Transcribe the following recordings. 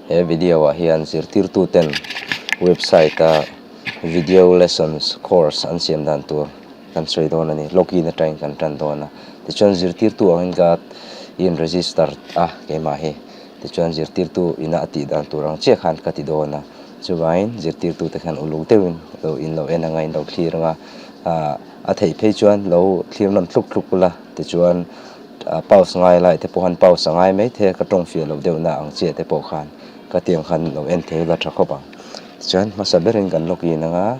He video ah hian zirtirtu ten website a video lessons course an siam dan tur kan sawi dawn a ni. Login atangin kan tan dawn a. Tichuan zirtirtu angin ka in register a keimah hi. Tichuan zirtirtu ina a tih dan tur ang chiah khan ka ti dawn a. Chuvangin zirtirtu te khan uluk deuhin lo in lo en anga in lo thlir anga ah a theih phei chuan lo thlir nawn tluk tluk ula tichuan Pause ngai lai te pawh khan pause a ngai mai thei a, ka tawng fiah loh deuhna ang chiah te pawh khan ka tiang khan lo en thei ula tha khawp ang. Tichuan hmasa berin kan log in anga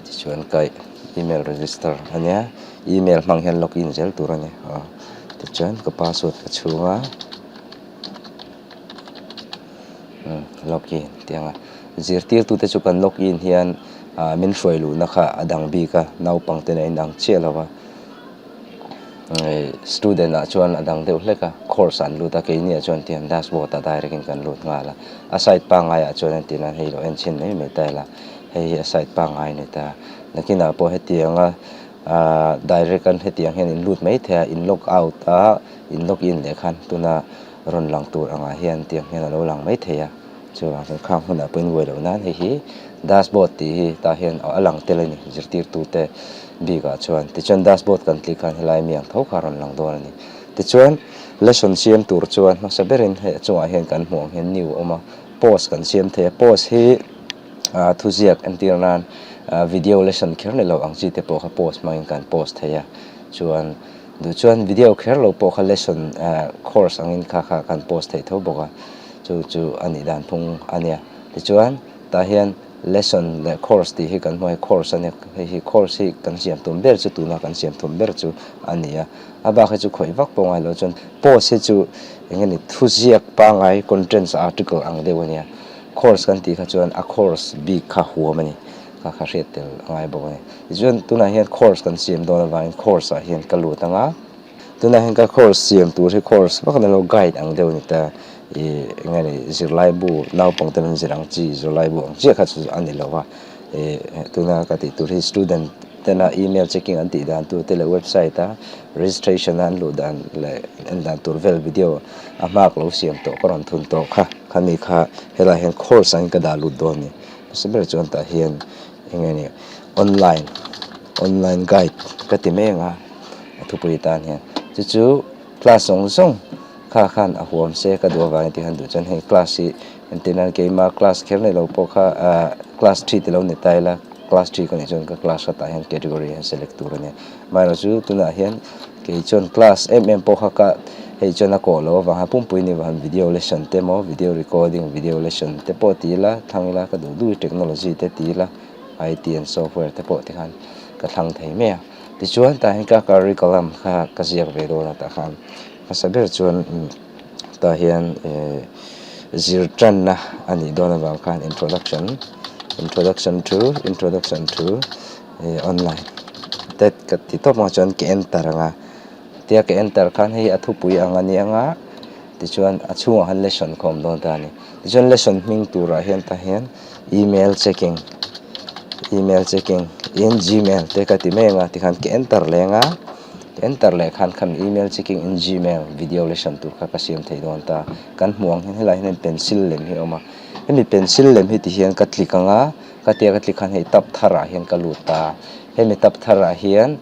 tichuan ka email register a nia, email hmang hian log in zel tur a ni aw. Tichuan ka password ka chhung a, umm log in tih anga zirtirtute chu kan log in hian ah min hruai luhna kha a dang bik a, naupang te nen a inang chiah lo va. Student ah chuan a dang deuh hlek a course ah an lut a keini ah chuan tiang dashboard ah direct in kan lut nghal a a side pangngai ah chuan entir nan hei lo en chhin mai mai ta ila hei hi a side pangngai a ni ta nakinah pawh hetianga ahh direct an hetiang hian in lut mai thei a in log out a in log in leh khan tuna rawn lang tur angah hian tiang hian a lo lang mai thei a chuvang chuan khang hunah pawh in buai loh nan hei hi dashboard tih hi tah hian a lang tel a ni zirtirtute bikah chuan tichuan dashboard kan tih khan helai mi ang tho kha a rawn lang dawn a ni tichuan lesson siam tur chuan hmasa berin hei a chungah hian kan hmuh ang hian new a awm a post kan siam thei a post hi ah thuziak entir nan ah video lesson kher ni lo ang chi te pawh kha post hmangin kan post thei a chuan duh chuan video kher lo pawh kha lesson ah course angin kha kha kan post thei tho bawk a chu chu a nih dan phung a nia tichuan tah hian. Lesson leh course tih hi kan hmu a, hei course a nia, hei hi course hi kan siam tum ber chu tuna kan siam tum ber chu a ni a, a bak hi chu khawih vak pawh ngai lo chuan post hi chu eng nge ni thuziak pangngai contents article ang deuh a nia, course kan tih kha chuan a course bik kha huam a ni, kha kha hriat tel a ngai bawk a ni. Tichuan tunah hian course kan siam dawn avangin course ah hian ka lut ang a. Tunah hian ka course siam tur hi course vak na lo guide ang deuh a ni ta ih eng nge ni zirlaibu naupang te an zir ang chi zirlaibu ang chiah kha chu a ni lo va ih tuna ka tih tur hi student tena email checking an tih dan tur te leh website a registration a an luh dan leh en dan tur vel video a hma ka lo siam tawh ka rawn thun tawh kha khami kha helaiah hian course angin ka dah lut dawn a ni hmasa ber chuan tah hian eng nge ni online online guide ka ti mai ang a. A thupui tan hian chu chu class zawng zawng kha khan a huam se ka duh avangin tih khan duh chuan hei class hi entir nan keima class kher nei lo pawh kha ahh class three te lo ni ta ila class three ka nih chuan ka class khatah hian category hian select tur a nia amaherawhchu chu tunah hian kei chuan class em em pawh kha ka hei chuan a kawh loh avang hian pumpui ni vang video lesson te emaw video recording video lesson te pawh ti ila thlang ila ka duh duh technology te ti ila I_T and software te pawh tikhan ka thlang thei mai a. Tichuan tah hian ka curriculum kha ka ziak ve dawn a tah khan hmasa ber chuan tah hian eh zir tanna a nih dawn avang khan introduction introduction to introduction to eh online te ka ti tawp ang chuan ka enter ang a tia ka enter khan hei a thupui ang a ni ang a tichuan a chhungah khan lesson ka awm dawn ta a ni tichuan lesson hming turah hian tah hian email checking email checking in gmail te ka ti mai ang a tikhan ka enter leh ang a ka enter leh khan khami email checking in gmail video lesson tur kha ka siam thei dawn ta kan hmuh ang hian helaiah hian pencil lem hi a awm a hemi pencil lem hi tihian ka click ang a ka tia ka click khan hei tab tharah hian ka lut ta hemi tab tharah hian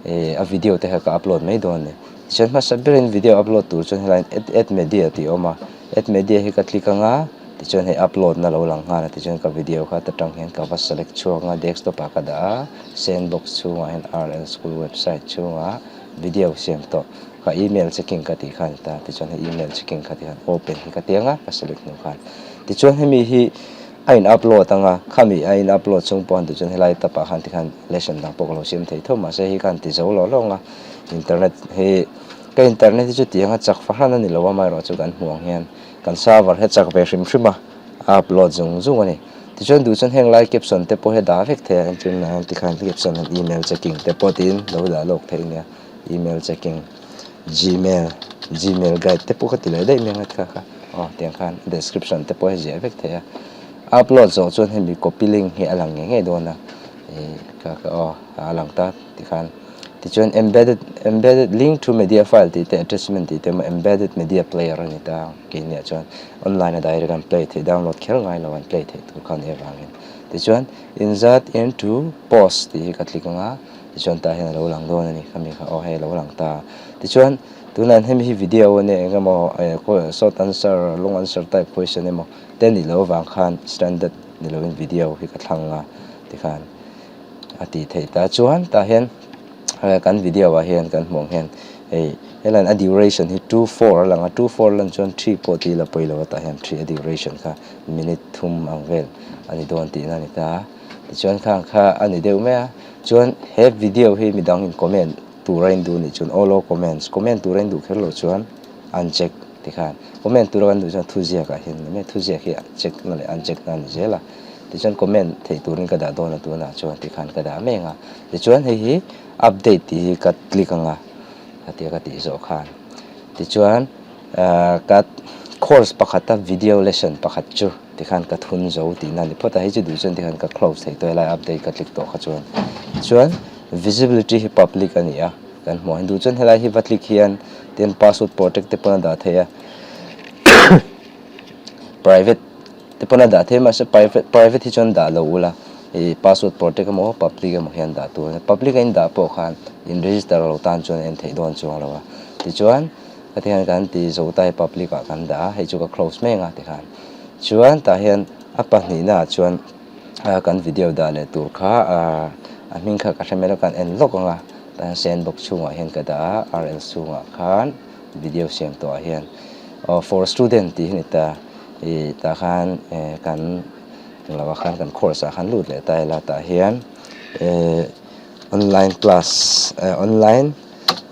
ih a video te kha ka upload mai dawn a ni tichuan hmasa berin video upload tur chuan helaiah hian add add media tih a awm a add media hi ka click ang a. Tichuan hei upload na lo lang nghal a tichuan ka video kha ta tang hian ka va select chhuak ang a desktop ah ka dah a sandbox chhungah hian R_L school website chhungah video siam tawh ka email checking ka tih khan ta tichuan hei email checking ka tih khan open hi ka ti ang a ka select hnu khan tichuan hemi hi a in upload ang a khami a in upload chung pawh han tichuan helai tab ah khan tikhan lesson dang pawh ka lo siam thei tho mahse hei khan ti zo lo hlawng a internet hi ka internet hi chu tiang a chak fahran a ni lo a amaherawhchu kan hmuh ang hian. Kan server hi a chak ve hrim hrim a, a upload zung zung a ni. Tichuan duh chuan heng lai caption te pawh hi a dah vek thei a, entirna hian tikhan caption hian email checking te pawh tiin lo dah lawk theih a nia, email checking, gmail, gmail guide te pawh kha ti leh daih mai ang a tikha kha aw tiang khan description te pawh hi a ziah vek thei a. A upload zawh chuan hemi copy link hi a lang ngei ngei dawn a, ih kha kha aw a lang ta tikhan. Tichuan embedded embedded link to media file tih te attachment tih te embedded media player a ni ta keiniah chuan online a direct an play theih download kher ngai lo an play theih tur kha a nih avangin. Tichuan insert into post tih hi ka click anga tichuan tah hian a lo lang dawn a ni khami kha aw hei a lo lang ta. Tichuan tunah hemi hi video a nia eng emaw short answer long answer type question emaw te nih loh avang khan standard ni lovin video hi ka thlang a tikhan a tih theih ta chuan tah hian kan video ah hian kan hmuh ang hian hei helaiin a duration hi 24 a lang a 24 lan chuan 3 pawh tih la pawi lo a tah hian 3 a duration kha minute thum ang vel a ni dawn tihna a ni ta a tichuan khang kha a ni deuh mai a chuan he video hi midang in comment tur a induh nih chuan all comments comment tur a induh kher loh chuan uncheck tikhan comment tura kan duh chuan thuziak ah hian ni mai thuziak hi check na leh uncheck na a ni zel a. Tichuan comment theih turin ka dah dawn a tunah chuan tikhan ka dah mek a, tichuan hei hi update tih hi ka click ang a, khatia ka tih zawh khan tichuan ahh ka course pakhata video lesson pakhat chu tikhan ka thun zo tihna a ni phawt a, hei chu duh chuan tikhan ka close thei tawh helai update ka click tawh kha chuan chuan visibility hi public a ni a kan hmuh ang duh chuan helai hi va click hian tin password protect te pawn a dah theih a private. Te pawn a dah thei mahse private private hi chuan dah lo ula ih password protect emaw public emaw hian dah tur a ni public a in dah pawh khan in register lo tan chuan en theih dawn chuang lo a tichuan heti hian kan ti zo ta hi public ah kan dah a hei chu ka close mek a tikhan chuan tah hian a pahnihna ah chuan ah kan video dah leh tur kha ah a hming kha ka hre mai lo kan en lawk ang a tah hian sandbox chhungah hian ka dah a rl chhungah khan video siam tawh ah hian aw for student tih hi a ni ta. Ih tah khan eh kan englo ah khan kan course ah khan lut leh ta ila tah hian eh online class eh online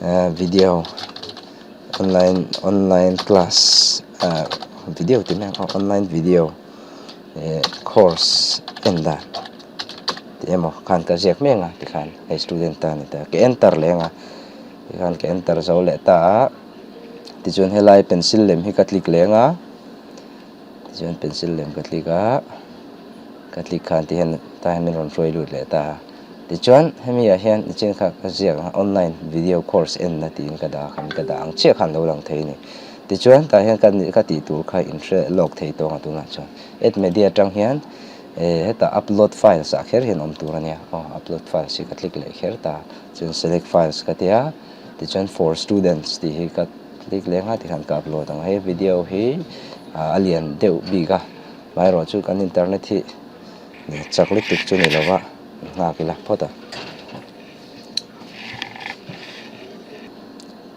eh video online online class ah video tih mai ang aw online video eh course en dan tih emaw khan ka ziak mek a tikhan hei student tan a ni ta ka enter leh ang a tikhan ka enter zo leh ta a. Tichuan helai pencil lem hi ka click leng a tichuan pencil lem ka click a ka click khan ti hian tah hian min rawn hruai lut leh ta a tichuan hemi ah hian nichin kha ka ziak ang online video course en na tiin ka dah khan ka dah ang chiah khan lo lang thei a ni tichuan tah hian ka ka tih tur kha in hre lawk thei tawng a tunah chuan add media atang hian eh hetah upload files ah kher hian awm tur a nia aw upload files hi ka click leh kher ta chuan select files ka ti a. Tichuan for students tih hi ka click leng a tikhan ka upload ang hei video hi a lian deuh bik a amaherawh chu kan internet hi chak lutuk chu ni lova nghak ila phawt a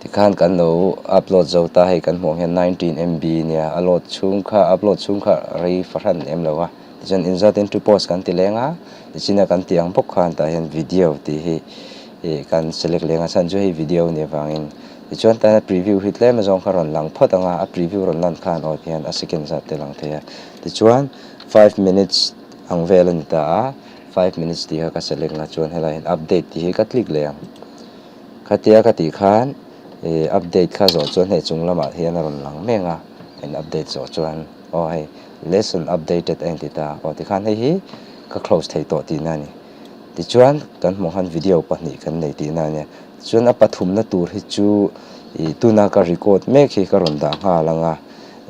tikhan kan lo upload zo ta hei kan hmuh ang hian 19 MB nia a load chhung kha upload chhung kha rei fahran em lo a tichuan insert into post kan ti leng a tichina kan tih ang bawk khan tah hian video tih hi. Ih kan select leng a chhan chu hei video a nih avangin tichuan tana preview hi tlem azawng kha rawn lang phawt ang a a preview rawn lan khan aw tihian a second zat te lang thei a tichuan five minutes ang vel a ni ta a five minutes tih kha ka select ang a chuan helaiah hian update tih hi ka click leh ang khatia ka tih khan ih update kha zawh chuan hei chung lamah hian a rawn lang mek a in update zawh chuan aw hei lesson updated a inti ta aw tikhan hei hi ka close thei tawh tihna a ni. Tichuan kan hmuh khan video pahnih kan nei tihna a nia. Tichuan a pathumna tur hi chu ih tuna ka record mek hi ka rawn dah nghal ang a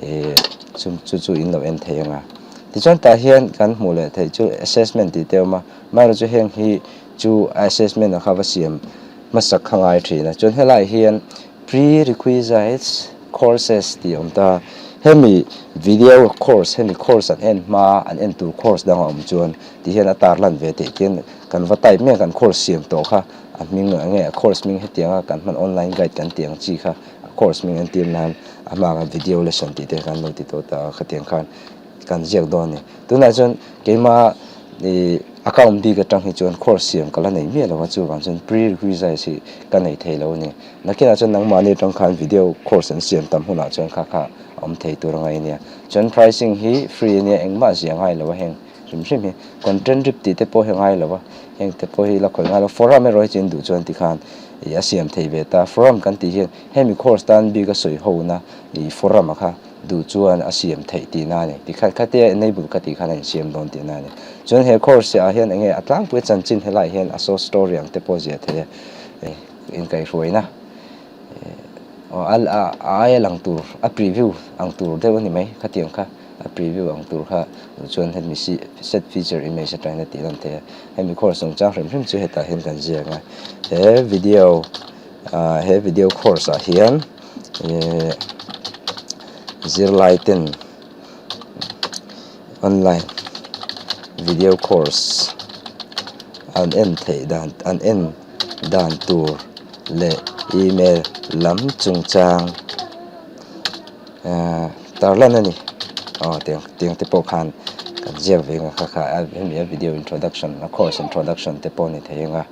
ih chu chu chu in lo en thei ang a. Tichuan tah hian kan hmuh leh theih chu assessment tih te a awm a amaherawh chu heng hi chu a assessment ah kha va siam hmasak kha ngai thin a. Chuan helaiah hian Pre-requisites courses tih a awm ta. Hemi video course, hemi course an en hma an en tur course dang a awm chuan ti hian a tar lan ve theih tian kan va type mek an course siam tawh kha a hming enge a course hming hetianga kan hman online guide kan tih ang chi kha a course hming entir nan a hma khan video lesson tih te kan lo ti tawh ta a khatiang khan kan ziak dawn a ni. Tunah chuan keima ih account bik atang hi chuan course siam ka la nei miah lo a chuvang chuan pre-requisites hi ka nei thei lo a ni. Nakinah chuan nangmahni atang khan video course an siam tam hunah chuan kha kha a awm thei tur angai a nia. Chuan pricing hi free a nia engmah zia ngai lo a heng hrim hrim hi. Content rip tih te pawh hi a ngai lo a, heng te pawh hi la khawih ngai lo. Forum erawh hi chu in duh chuan tikhan ih a siam thei ve ta. Forum kan tih hian hemi course tan bik a sawi ho na ih forum a kha duh chuan a siam theih tihna a ni. Tikhan khatia enable ka tih khan a insiam dawn tihna a ni. Chuan he course ah hian eng nge a tlangpui chanchin helaiah hian a short story ang te pawh ziah theih a. inkaihhruaina aw a a aia lang tur a preview ang tur deuh a ni mai khatiang kha a preview ang tur kha chuan hemi set feature image atangin a tih lan theih a hemi course chungchang hrim hrim chu hetah hian kan ziak a he video ah he video course ah hian ihh zirlai ten online video course an en theih dan an en dan tur leh email lam chungchang ahh tarlan a ni aw tiang tiang te pawh khan kan ziak ve ang kha kha hemi a video introduction a course introduction te pawh a ni thei ang a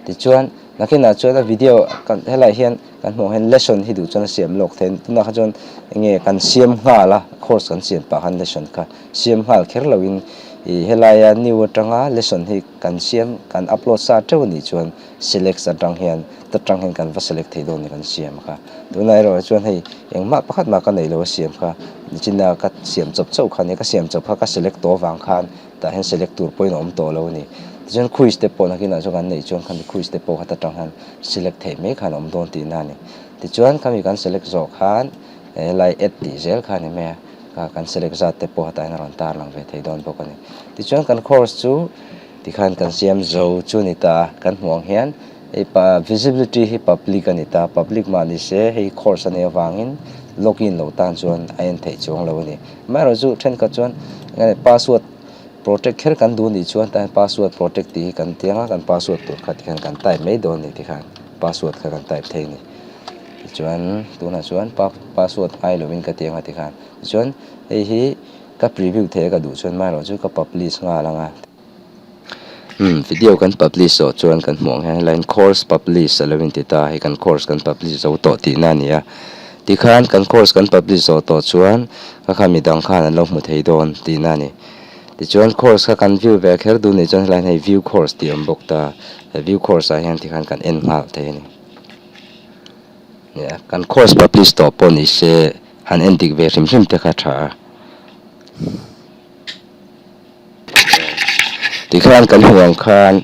tichuan nakinah chuan a video kan helaiah hian kan hmuh ang hian lesson hi duh chuan a siam lawk thei a tunah kha chuan enge kan siam nghal a course kan siam pah khan lesson kha siam nghal kher loin ih helaia new atanga lesson hi kan siam kan upload sa teuh a nih chuan select atang hian ta tang hian kan va select thei dawn a ni kan siam kha tunah erawh chuan hei engmah pakhat mah ka neih lo a siam kha nichina ka siam chawp chauh kha nia ka siam chawp kha ka select tawh avang khan tah hian select tur pawhin a awm tawh lo a ni tichuan quiz te pawh nakinah chuan kan neih chuan khami quiz te pawh kha ta tang hian select theih mai khan a awm dawn tihna a ni tichuan khami kan select zawh khan helai add tih zel kha a ni mai a kha kan select zat te pawh hetah hian a rawn tar lang ve thei dawn bawk a ni tichuan kan course chu tikhan kan siam zo chu a ni ta a kan hmuh ang hian hei pa visibility hi public a ni ta public mah ni se hei course a nih avangin login lo tan chuan a en theih chuang lo a ni amaherawhchu thenkhat chuan password protect kher kan duh nih chuan tah hian password protect tih hi kan ti ang a kan password tur kha tikhan kan type mai dawn a ni tikhan password kha kan type thei a ni tichuan tunah chuan password ngai lovin ka ti ang a tikhan tichuan hei hi ka preview theih a ka duh chuan amaherawhchu ka publish nghal ang a. Umm video kan publish zawh chuan kan hmuh ang hian helaiin course publish a lo inti ta a hei kan course kan publish zo tawh tihna a ni a tikhan kan course kan publish zawh tawh chuan kha kha midang khan an lo hmu thei dawn tihna a ni tichuan course kha kan view ve kher duh nih chuan helaiin hei view course tih a awm bawk ta he view course ah hian tikhan kan en nghal thei a ni nia kan course publish tawh pawh ni se han en dik ve hrim hrim te kha a tha a. Tikhan kan hmuh ang khan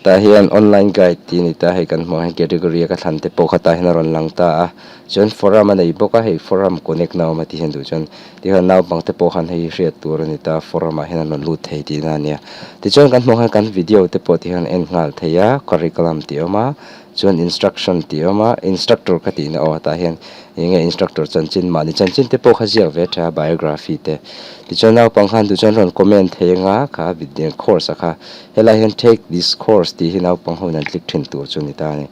tah hian online guide tih a ni ta hei kan hmuh ang hian category a ka thlan te pawh kha tah hian a rawn lang ta a chuan forum a nei bawk a hei forum connect na a awm a tih hian duh chuan tikhan naupang te pawh khan hei hriat tur a ni ta forum ah hian an rawn lut thei tihna a nia tichuan kan hmuh ang hian kan video te pawh tikhan en nghal thei a curriculum tih a awm a chuan instruction tih a awm a instructor ka tihna aw tah hian eng nge instructor chanchin mahni chanchin te pawh kha ziak ve tha a biography te tichuan naupang khan duh chuan rawn comment thei anga kha video course a kha helai hian take this course tih hi naupang ho in an click thin tur chu a ni ta a ni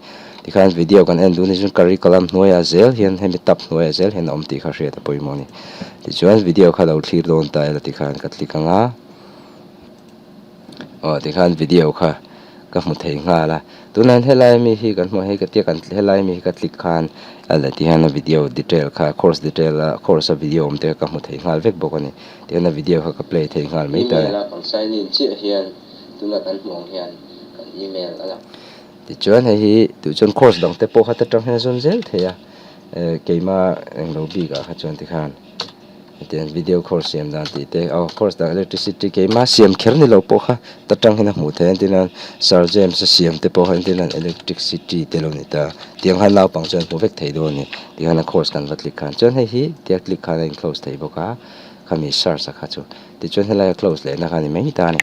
tikhan video kan en duh ni chuan curriculum hnuaiah zel hian hemi tab hnuaiah zel hian a awm tih kha hriat a pawimawh a ni tichuan video kha lo thlir dawn ta ila tikhan ka click anga. Aw tikhan video kha ka hmu thei nghal a tunah hian helai ami hi kan hmuh hei ka tia kan helai ami hi ka click khan a la ti hian a video detail kha course detail a course a video awm te kha ka hmu thei nghal vek bawk a ni tihian a video kha ka play thei nghal mai ta Email a kan sign in chiah hian tuna kan hmuh ang hian kan email a lang. Tichuan hei hi duh chuan course dang te pawh kha ta tang hian a zawn zel thei a eh keima englo bik ah kha chuan tikhan. Hetiang video course siam dan tih te aw course dan electricity keimah siam kher ni lo pawh kha ta tang hian a hmuh theih a entir nan Sir James a siam te pawh kha entir nan electricity te lo ni ta tiang khan naupang chuan hmu vek thei dawn a ni tikhan a course kan va click khan chuan hei hi tia click khan a in close thei bawk a khami search a kha chu tichuan helai a close leh na kha a ni mai ta a ni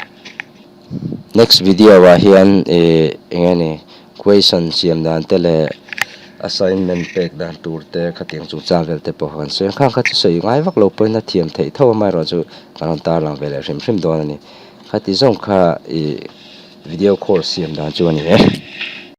next video ah hian ih eng nge ni. Question siam dan te leh assignment pek dan tur te khatiang chungchang vel te pawh kha kan sawi a, khang kha chu sawi ngai vak lo pawhin a thiam theih tho a amaherawhchu kan rawn tarlang ve leh hrim hrim dawn a ni. Khati zawng kha ih video course siam dan chu a ni e.